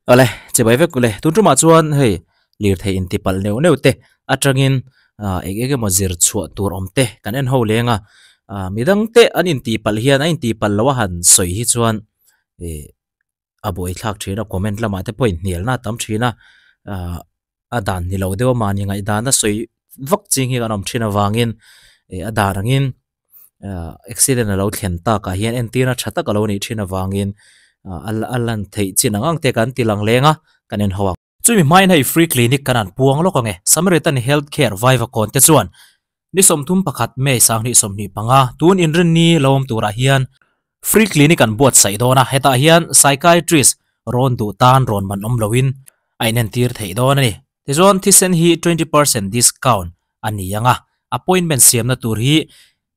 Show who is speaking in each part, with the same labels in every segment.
Speaker 1: Awle chibai vek ule tun tumah chuan hei lirthei intipalh neuh neuh te atangin ah eng eng emaw zir chhuah tur awm te kan en ho leng a ah midang te an intihpalh hian a intihpalh loh a han sawi hi chuan ih a buaithlak thin a comment lamah te pawh inhnialna a tam thin a ah a dan ni lo deuh a mahni ngaihdana sawi vak ching hi kan awm thin avangin ih a dan angin ah accident alo thlen takah hian entirna tha tak alo nih thin avangin ah a lan theih chin ang ang te kan ti lang leng a kan en ho ang. Chumi hmain hei free clinic kan han puang lawk ang e, Samaritan Health Care Vaivakawn te chuan ni 31 May 2025 tun inrinni lo awm turah hian free clinic an buatsaih dawn a, hetah hian psychiatrist rawn duh tan rawn man awm loin a inentir theih dawn a ni. Tichuan thisen hi 20% discount a ni ang a, appointment siamna tur hi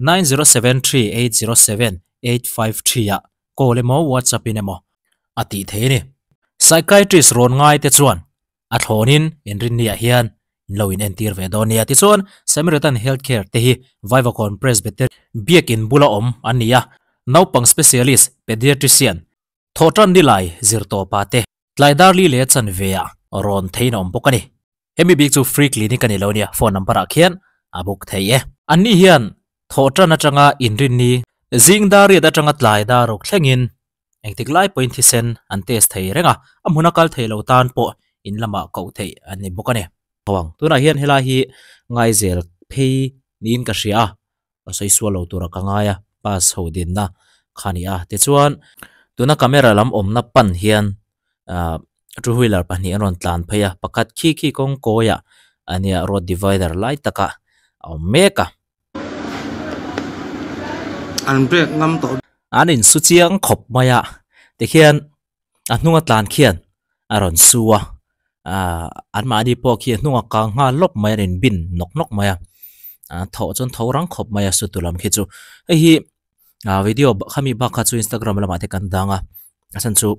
Speaker 1: 9073807853 ah call emaw WhatsApp in emaw a tih thei a ni. Psychiatrist rawn ngai te chuan a thlawnin inrinniah hian in lo inentir ve dawn nia. Tichuan Samaritan Health Care te hi Vaivakawn Presbyterian biakin bula awm an ni a, naupang specialist pediatrician Thawhtan nilai zir tawpa te tlai dar li leh chanve ah rawn theiin a awm bawk a ni. Hemi bik chu free clinic a ni lo nia, phone number ah khian a book thei e. Anni hian thawhtan atanga inrinni zing dar riat atanga tlai dar ruk thlengin engtik lai pawhin thisen an test thei reng a, a hmuna kal thei lo tan pawh in lamah koh theih an ni bawk a ni. Awang, tunah hian helai hi ngaizel phei niin ka hria a, ka sawi sual lo tura ka ngai a bus ho dinna kha a ni a tichuan tuna camera lam awmna pan hian ah two wheeler pahnih an rawn tlan phei a pakhat khi khi kawng kawiah a nia road divider lai takah a awm mek a.
Speaker 2: An brake ngam tawh.
Speaker 1: An insu chiang khawp mai a tikhian a hnunga tlan khian a rawn su a ahh anmahni pawh khi a hnunga kang nghal lawp mai a an inbin nawk nawk mai a ah thawh chuan tho rang khawp mai a su tu lam khi chu hei hi ah video khami bak kha chu instagram lamah te kan dang a a chhan chu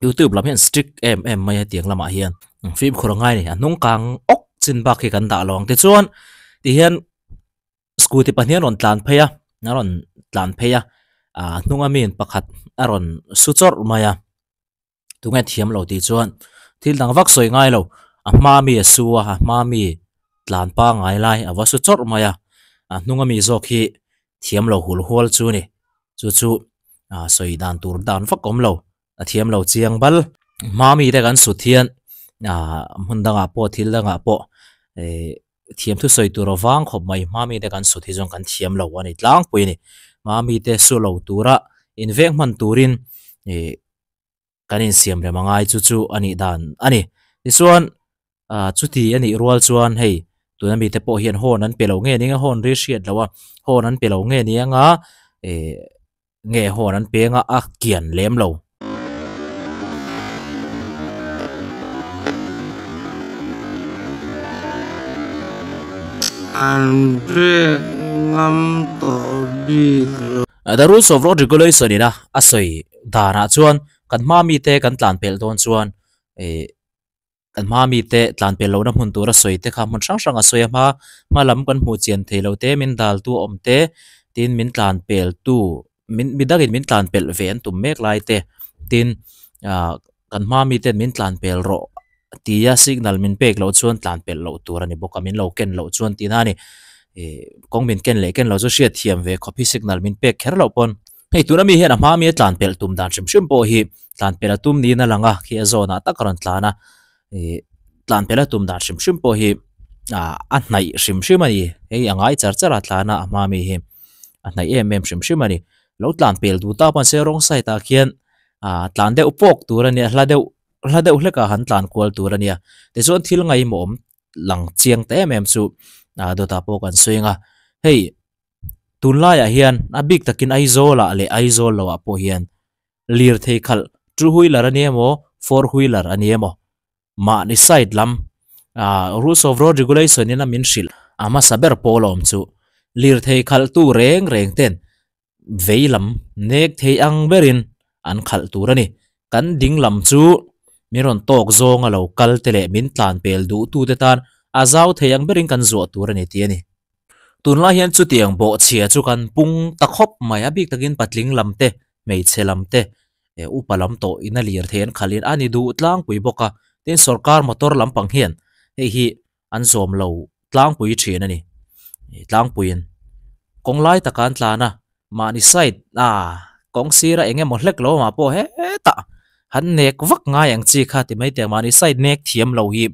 Speaker 1: youtube lam hian strict em em mai a tiang lamah hian fimkhur a ngai a ni a hnung kang awk chin bak hi kan dah lo ang tichuan tihian. Scooty pahnih an rawn tlan phei a a rawn tlan phei a ah hnunga mi pakhat a rawn su chawrh mai a tunge thiam lo tih chuan thil dang vak sawi ngai lo a hma mi a su a a hma mi tlan pangai lai a va su chawrh mai a a hnunga mi zawk hi thiam lo hul hual chu a ni chu chu ah sawi dan tur dan vak awm lo a thiam lo chiang bal hma mi te kan sut hian ah hmun dangah pawh thil dangah pawh eh. Thiam thu sawi tur a vang khawp mai hma mite kan sut hi chuan kan thiam lo a ni tlangpui a ni. Hma mite su lo tura inveng hman turin ih kan insiam rem a ngai chu chu a nih dan a ni. Tichuan ah chuti a nih rual chuan hei tuna mite pawh hian horn an pe lo nge nia horn ri hriat loh a horn an pe lo nge nia anga ih nge horn an peng a a kian lem lo.
Speaker 2: An brake ngam tawh bik lo.
Speaker 1: The rules of road regulation ina a sawi danah chuan kan hma mite kan tlan pelh dawn chuan ih Kan hma mite tlan pel lohna hmun tura sawi te kha hmun hrang hrang a sawi a hma hma lam kan hmuh chian thei lo te min dal tu a awm te tin min tlan pel tu min mi dangin min tlan pelh ve an tum mek lai te tin ah kan hma miten min tlan pel rawh tia signal min pek loh chuan tlan pelh loh tur a ni bawk a min lo ken loh chuan tihna a ni ih kawng min ken leh ken loh chu hriat thiam ve khawp hi signal min pek kher loh pawn. Hei tuna mi hian a hma mi a tlan pelh tum dan hrim hrim pawh hi tlan pelh a tum niin a lang a khi a zawnah tak a rawn tlan a ih tlan pelh a tum dan hrim hrim pawh hi ah a hnaih hrim hrim a ni hei a ngai char char a tlan a a hma mi hi a hnaih em em hrim hrim a ni lo tlan pel duh ta pawh an se rawng side ah khian ah tlan deuh pawk tur a nia hla deuh hla deuh hlek ah han tlan kual tur a nia tichuan thil ngaihmawh awm lang chiang ta em em chu ah dawtah pawh kan sawi ang a hei. Tunlaiah hian a bik takin Aizawlah leh Aizawl loah pawh hian lirthei khalh two wheeler a ni emaw four wheeler a ni emaw mahni side lam ah rules of road regulation in a min hrilh a hmasa ber pawl a awm chu lirthei khalhtu reng reng ten vei lam nek thei ang berin an khalh tur a ni. Kan ding lam chu min rawn tawk zawng a lo kal te leh min tlan pel duh tu te tan a zau thei ang berin kan zuah tur a ni tih a ni. Tunlai hian chutiang bawhchhia chu kan pung ta khawp mai a bik takin patling lam te hmeichhe lam te Upa lam tawh in a lirthei an khalh in a ni duh tlangpui bawk a, tin sorkar motor lampang hian hei hi an zawm lo tlangpui thin a ni. Tlangpuiin kawng lai taka an tlan a, mahni side ah kawng sira eng emaw hlek lo awmah pawh hetah han nek vak ngai ang chi kha ti mai teh mahni side nek thiam lo hi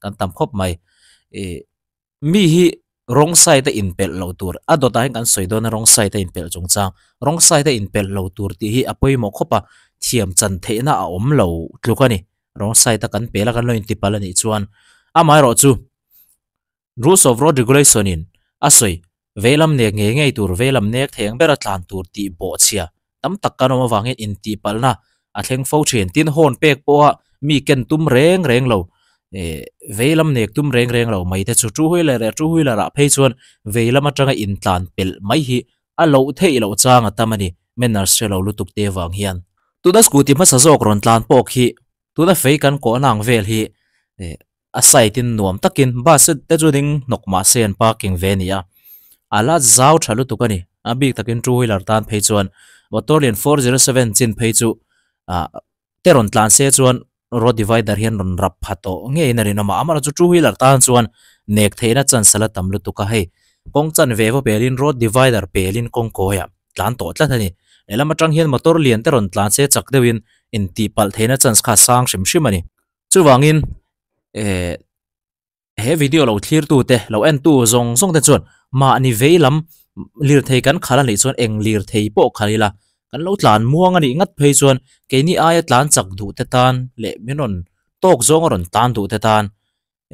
Speaker 1: kan tam khawp mai. Ih Mi hi wrong side a inpelh loh tur, a dawtah hian kan sawi dawn a wrong side a inpelh chungchang, wrong side a inpelh lo tur tih hi a pawimawh khawp a, thiam chan theihna a awm lo tluk a ni. Wrong side a kan pel a kan lo intipal a nih chuan amaherawh chu Rules of Road Regulation in a sawi veilam nek ngei ngei tur, veilam nek thei ang bera tlan tur tih bawhchhia tam tak kan awm avangin intihpalhna a thleng fo thin. Tin, horn pek pawha mi ken tum reng reng lo, eh veilam nek tum reng reng lo mai te chu two wheeler leh two wheeler ah phei chuan veilam atanga intlan pelh mai hi a loh theih loh chang a tam a ni, manners hre lo lutuk te vang hian. Tuna scooty hmasa zawk rawn tlan pawh khi tuna fei kan kawhna ang vel hi eh a side in nuam takin bus te chu ding hnawk mah se an parking ve a ni a, a la zau tha lutuk a ni, a bik takin two wheeler tan phei chuan motor lian 407 chin phei chu ah te rawn tlan se chuan road divider hian rawn rap pha tawh ngeiin a rinawm a, amaherawhchu two wheeler tan chuan nek theihna chance a la tam lutuk a, hei kawng chanve va pelin road divider pelin kawng kawiah tlan tawh tlat a ni, lehlam atang hian motor lian te rawn tlan se chak deuhin intihpalh theihna chance kha a sang hrim hrim a ni. Chuvangin eh he video lo thlir tu te lo en tu zawng zawng te chuan mahni vei lam lirthei kan khalh a nih chuan eng lirthei pawh khalh ila kan lo tlan muang a nih ngat phei chuan keini aia tlan chak duh te tan leh min rawn tawk zawng a rawn tan duh te tan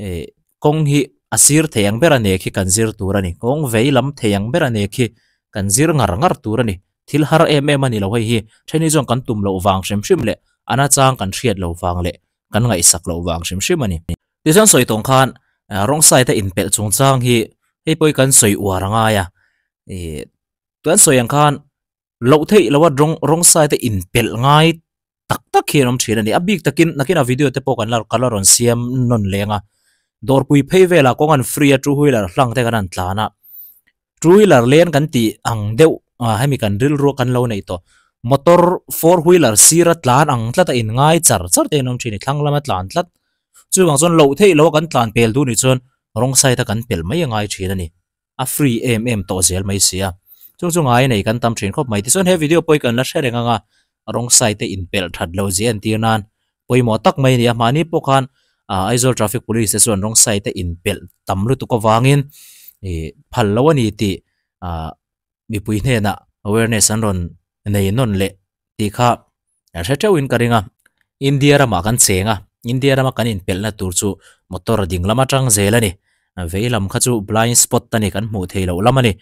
Speaker 1: eh kawng hi a sir thei ang ber a nek hi kan zir tur a ni kawng vei lam thei ang ber a nek hi kan zir ngar ngar tur a ni. Thil har em em a ni lo hei hi, theni chuan kan tum loh vang hrim hrim leh a nachang kan hriat loh vang leh kan ngaihsak loh vang hrim hrim a ni. Tichuan sawi tawng khan wrong side a inpelh chungchang hi hei pawh hi kan sawi uar a ngai a, ih kan sawi ang khan loh theih loha wrong side a inpelh ngai tak tak hi an awm thin a ni. A bik takin nakinah video te pawh kan la kan la rawn siam nawn leng a, dawrpui phei velah kawng an free a two wheeler hlang te kan han tlan a, two wheeler lane kan tih ang deuh ah hemi kan rilru a kan lo neih tawh motor four wheeler sira tlan ang tlat a in ngai char char te an awm thin a ni thlang lama tlan tlat chuvang chuan loh theih loh a kan tlan pel duh nih chuan wrong side a kan pel mai a ngai thin a ni. A free em em tawh zel mai sia. Chung chu ngai nei kan tam thin khawp mai. Tichuan he video pawh hi kan la hre reng ang a, rawng side te inpelh that lo zia entir nan pawimawh tak mai a ni a. Mahni pawh khan Aizawl Traffic Police te chuan rawng side te inpelh tam lutuk avangin ih phal lo a ni tih mipui hnenah awareness an rawn nei nawn leh tih kha a hre teuhin ka ring a. India ramah kan cheng a, India rama kan inpelhna tur chu motor ding lam atang zel a ni. Vei lam kha chu blind spot a ni, kan hmuh theih loh lam a ni.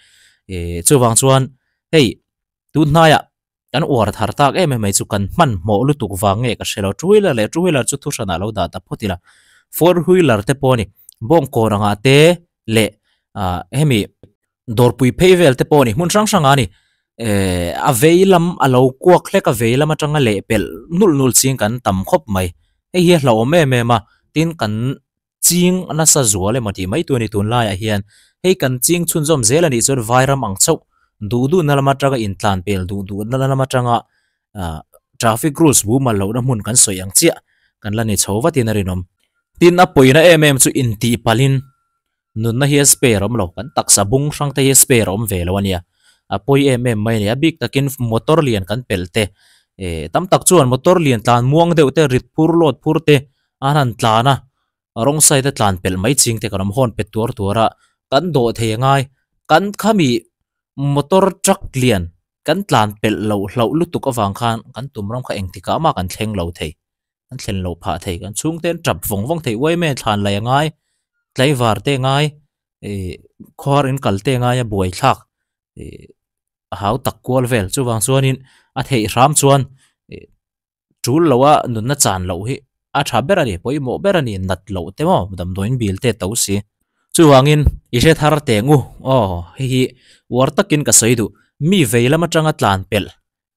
Speaker 1: Ih chuvang chuan hei tun hnaiah kan uar thar tak em em mai chu kan hmanhmawh lutuk vang nge ka hre lo. Two wheeler leh two wheeler chu thu hranah lo dah ta phawt ila. Four wheeler te pawh a ni, bawngkawn angah te leh ah hemi Dawrpui phei vel te pawh a ni, hmun hrang hrangah a ni. Ehh a vei lam a lo kuak hlek a, vei lam atanga lehpelh nulh nulh ching kan tam khawp mai. Hei hi a hlauhawm em em a, tin kan ching nasa zual emaw tih mai tur a ni tunlaiah hian. Hei kan ching chhunzawm zel a nih chuan vairam ang chauh duh duhna lam atanga intlan pel duh duhna lam atanga ah traffic rules mumal lohna hmun kan sawi ang chiah kan la ni chho vatin a rinawm. Tin a pawina em em chu intihpalhin Nunna hi a spare awm lo, kan taksa bung hrang te hi a spare awm ve lo a nia. A pawi em em mai a ni, a bik takin motor lian kan pelh te, eh tam tak chuan motor lian tlan muang deuh te, rit phur load phur te an han tlan a, rawng side a tlan pelh mai ching te kan awm hawn pe tuar tuar a, kan dawh thei a ngai, kan khami motor truck lian kan tlan pelh loh hlauh lutuk avang khan kan tum ram kha engtikah mah kan thleng lo thei. An thlen loh phah thei kan chhungte an tap vawng vawng thei uai mai a thlan laih a ngai tlaivar te a ngai ih khuar in kal te a ngai a buai thlak ih a hau tak kual vel chuvang chuanin a theih hram chuan ih tul loh a nunna chan loh hi a tha ber a ni pawimawh ber a ni nat loh te maw damdawiin bil te a to si chuvangin i hre thar teh ngu aw hei hi uar takin ka sawi duh mi vei lam atanga tlan pelh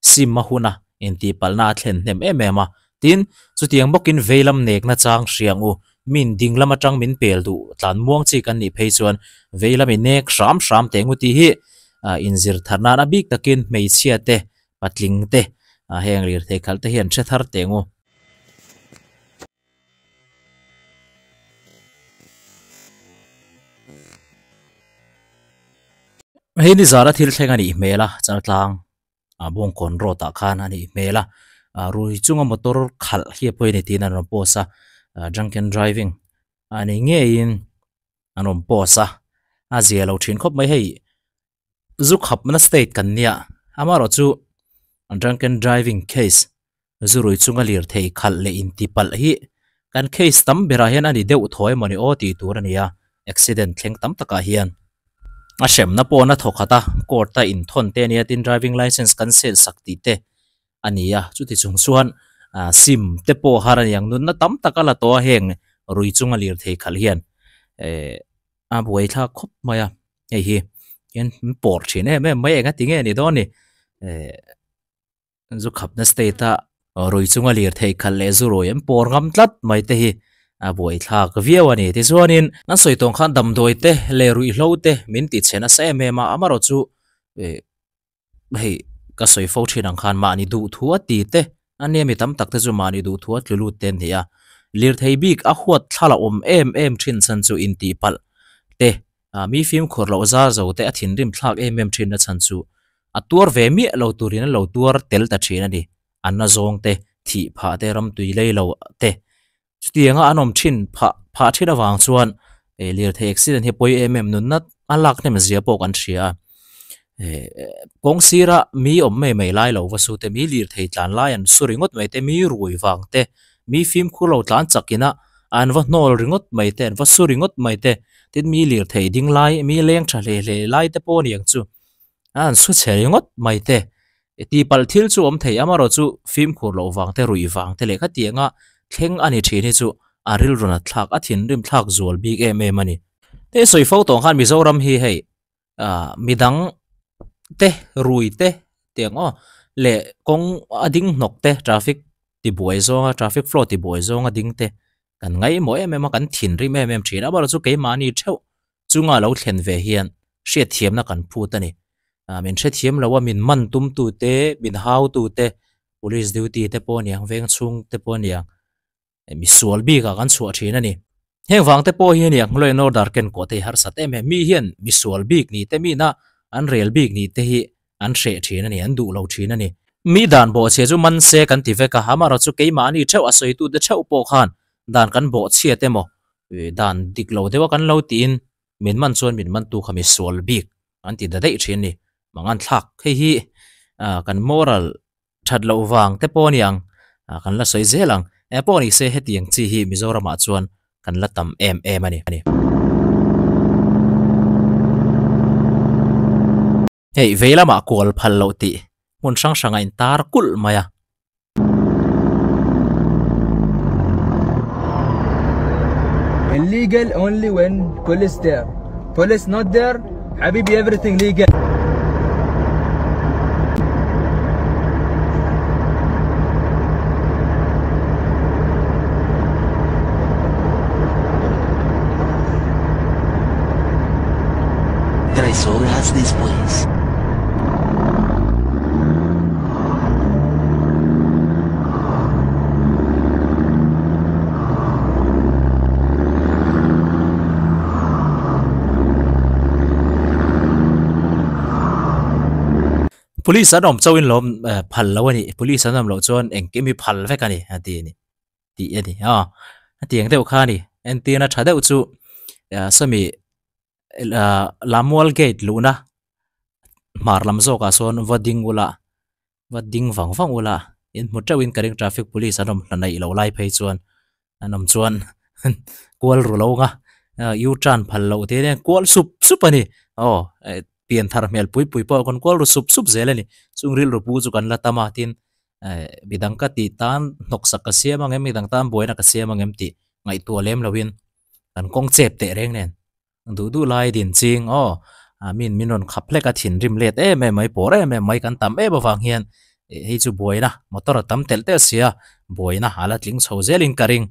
Speaker 1: sim a hun a, intihpalhna a thlen hnem em em a. Tin, chutiang bawkin veilam nekna chang hriang u, min dinglam atang min pel duh tlan muang chi kan nih phei chuan veilam i nek hram hram teh ngu tih hi inzir thar nan a bik takin hmeichhia te, patling te, Ah heng lirthei khalh te hian hre thar teh ang u. Hei ni zara thil thleng a nih hmel a chaltlang ah bawngkawn road ah khan a nih hmel a ah rui chunga motor khalh hi a pawi a ni tiin an rawn post a ah drunken driving a ni ngeiin an rawn post a a zia lo thin khawp mai hei. Zu khapna state kan nia amaherawhchu drunken driving case zu rui chunga lirthei khalh leh inti palh hi kan case tam berah hian a ni deuh thaw emawni aw tih tur a ni a accident thleng tam takah hian a hremna pawh na thawk khat a court a inthawn te a nia tin driving licence kan sel sak tih te a ni a chuti chung chuan ah sim te pawh har a ni ang nunna tam tak a la tawh a heng rui chunga lirthei khalh hian eh a buaithlak khawp mai a hei hi hian an pawr thin em em mai eng a ti nge ni dawn ni eh zu khapna state a rui chunga lirthei khalh leh zu rui an pawr ngam tlat mai te hi a buaithlak viau a ni tichuanin an sawi tawng khan damdawi te leh ruihhlo te min ti chhe nasa em em a amaherawhchu eh hei ka sawi fo thin ang khan mahni duh thu a ti te a nia mi tam tak te chu mahni duh thu a tlu lut te an ni a lirthei bik a huat thla la awm em em thin chhan chu intih palh te ah mi fimkhur loh zar zo te a thinrim thlak em em thin na chhan chu a tuar ve miah lo turin an lo tuar tel ta thin a ni an na zawng te thih phah te ramtui lei lo te chutianga an awm thin phah phah thin avang chuan eh lirthei accident hi pawi em em nunna a lak hnem zia pawh kan hria a eh kawng sira mi awm mai mai lai lo va su te mi lirthei tlan lai an su ringawt mai te mi rui vang te mi fimkhur lo tlan chak ina an va hnawl ringawt mai te an va su ringawt mai te tin mi lirthei ding lai mi leng tha hle hle lai te pawh a ni ang chu. A an su chhe ringawt mai te tih palh thil chu awm thei amaherawh chu fimkhur loh vang te ruih vang te leh khatianga thleng a ni thin hi chu a rilru nat thlak a thinrim thlak zual bik em em a ni. Hei sawi fo tawh khan Mizoram hi hei ah midang te rui te tiang aw leh kawng a ding hnawk te traffic tibuai zawnga traffic flow tibuai zawnga ding te kan ngaihmawh em em a kan thinrim em em thin amaherawh chu keimahni theuh chunga lo thlen ve hian hriatthiamna kan phut a ni. Ah min hrethiam lo a, min man tum tu te, min hau tu te, police duty te pawh a niang, veng chhung te pawh a niang, misual bikah kan chhuah thin a ni. Heng vang te pawh hi a niang, law and order ken kawh te hi harsat em em. Mi hian misual bik ni te, mina an rel bik ni te hi an hreh thin a ni, an duh lo thin a ni. Mi dan bawhchhia chu man se kan ti vek a, amaherawhchu keimahni theuh a sawitute theuh pawh khan dan kan bawhchhiat emaw Dan dik lo deuha kan lo tiin min man chuan min mantu kha mi sual bik an ti da daih thin a ni. Mangan thlak hei hi kan moral that loh vang te pawh a ni ang, kan la sawi zel ang. Eng pawh ni se hetiang chi hi Mizoramah chuan kan la tam em em a ni. Hei vei lamah kual phal loh tih hmun hrang hrang a intar kulh mai a.
Speaker 3: Illegal only when police there. Police not there, habibi everything legal.
Speaker 4: Tres horas después.
Speaker 1: Police an awm chauhin lo phal lo a ni police an awm loh chuan engkim hi phal vek a ni a ti a ni. tih a ni a hetiang deuh kha a ni entirna tha deuh chu ah sawmi ah Lamual gate luhna hmar lam zawkah sawn va ding ula va ding vang vang ula in hmu teuhin ka ring traffic police an awm hla neih loh lai phei chuan an awm chuan kual ru lo ang a u turn phal loh te hian kual sup sup a ni aw pian thar hmel pui pui pawh kan kual ru sup sup zel a ni chung rilru pu chu kan la tam a tin eh midang ka tih tan hnawksak ka siam ang em midang tan buaina ka siam ang em tih ngaihtuah lem loin kan kawng chep teh reng nen duh duh lai din ching aw ah min min rawn khap hlek a thinrim let em em mai pawr em em mai kan tam em avang hian eh hei chu buaina motor a tam telh telh sia buaina a la tling chho zelin ka ring.